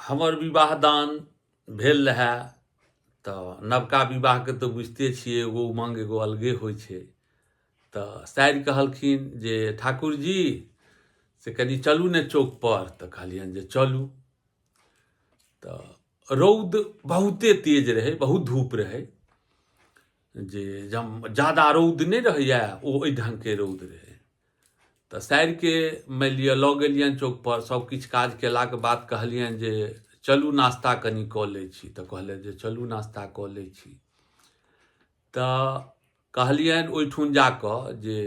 हमर विवाह दान भेल रहए तऽ नवका विवाहके तऽ बुझिते छियै एगो उमङ्ग एगो अलगे होइ छै तऽ सारि कहलखिन जे ठाकुर जी से कनि चलू ने चौकपर तऽ कहलियनि जे चलू तऽ रौद बहुते तेज रहै बहुत धूप रहै जे जम जादा रौद नहि रहैए ओ एहि ढङ्गके रौद रहै तऽ सारिके मानि लिअ लऽ गेलियनि चौकपर सभ किछु काज केलाके बाद कहलियनि जे चलू नाश्ता कनि कऽ लै छी तऽ कहलथि जे चलू नाश्ता कऽ लै छी तऽ कहलियनि ओहिठुन जा कऽ जे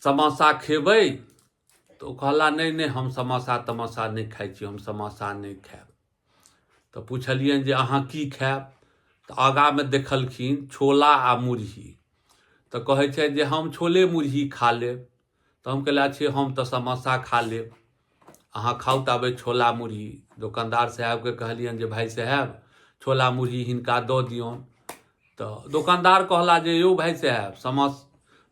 समोसा खेबै तऽ ओ कहला नहि नहि हम समोसा तमोसा नहि खाइ छी हम समोसा नहि खायब तऽ पुछलियनि जे अहाँ की खायब तऽ आगाँमे देखलखिन छोला आ मुरही तऽ कहै छथि जे हम छोले मुरही खा लेब तऽ हम कहलियै अच्छे हम तऽ समोसा खा लेब अहाँ खाउ ताबे छोला मुरही दोकानदार साहेबके कहलियनि जे भाय साहेब छोला मुरही हिनका दऽ दियौन तऽ दोकानदार कहला जे यौ भाय साहेब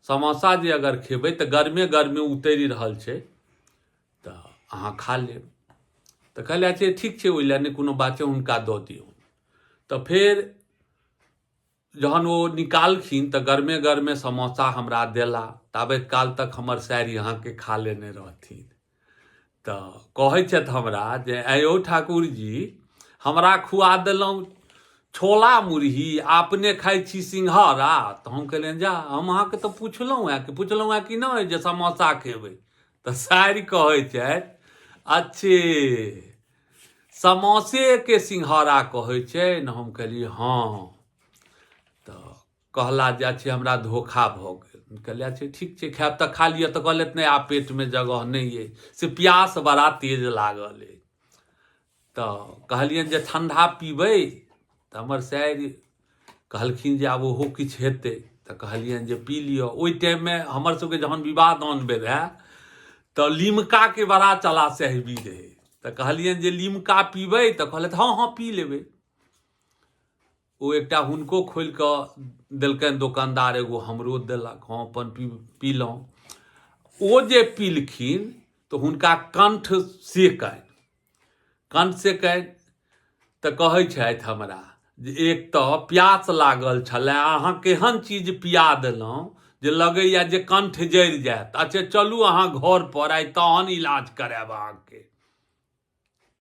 समोसा जे अगर खेबै तऽ गरमे गरमे उतरि रहल छै तऽ अहाँ खा लेब तऽ कहलियै अच्छा ठीक छै ओहि लए नहि कोनो बात छै हुनका दऽ दियौन तऽ फेर जहन ओ निकालखिन तऽ गरमे गरमे समोसा हमरा देला ताबे काल तक हमर सारि अहाँके खा लेने रहथिन तऽ कहै छथि हमरा जे आँय यौ ठाकुर जी हमरा खुआ देलहुँ छोला मुरही आ अपने खाइ छी सिंघाड़ा तऽ हम कहलियनि जा हम अहाँके तऽ पुछलहुँ हेँ कि पुछलहुँ हेँ कि नहि जे समोसा खेबै तऽ सारि कहै छथि अच्छे समोसेके सिंघाड़ा कहै छै ने हम कहलियै हँ तऽ कहला जे अच्छे हमरा धोखा भऽ गेल कहलियै अच्छा ठीक छै खायब तऽ खा लिअ तऽ कहलथि नहि आब पेटमे जगह नहि अइ से प्यास बड़ा तेज लागल अइ तऽ कहलियनि जे ठण्डा पीबै तऽ हमर सारि कहलखिन जे आब ओहो किछु हेतै तऽ कहलियनि जे पी लिअ ओहि टाइममे हमर सबके जहन विवाह दान भेल रहए तऽ लिमकाके बड़ा चला साहेबी रहै तऽ कहलियनि जे लिमका पीबै तऽ कहलथि हँ हँ पी लेबै ओ एकटा हुनको खोलि कऽ देलकनि दोकानदार एगो हमरो देलक हम अपन पीलहुँ ओ जे पीलखिन तऽ हुनका कंठ सेकनि कंठ सेकनि तऽ कहै छथि हमरा जे एक तऽ प्यास लागल छलए अहाँ केहन चीज पिया देलहुँ जे लगैए जे कंठ जरि जायत अच्छा चलू अहाँ घरपर आइ तहन इलाज करायब अहाँके।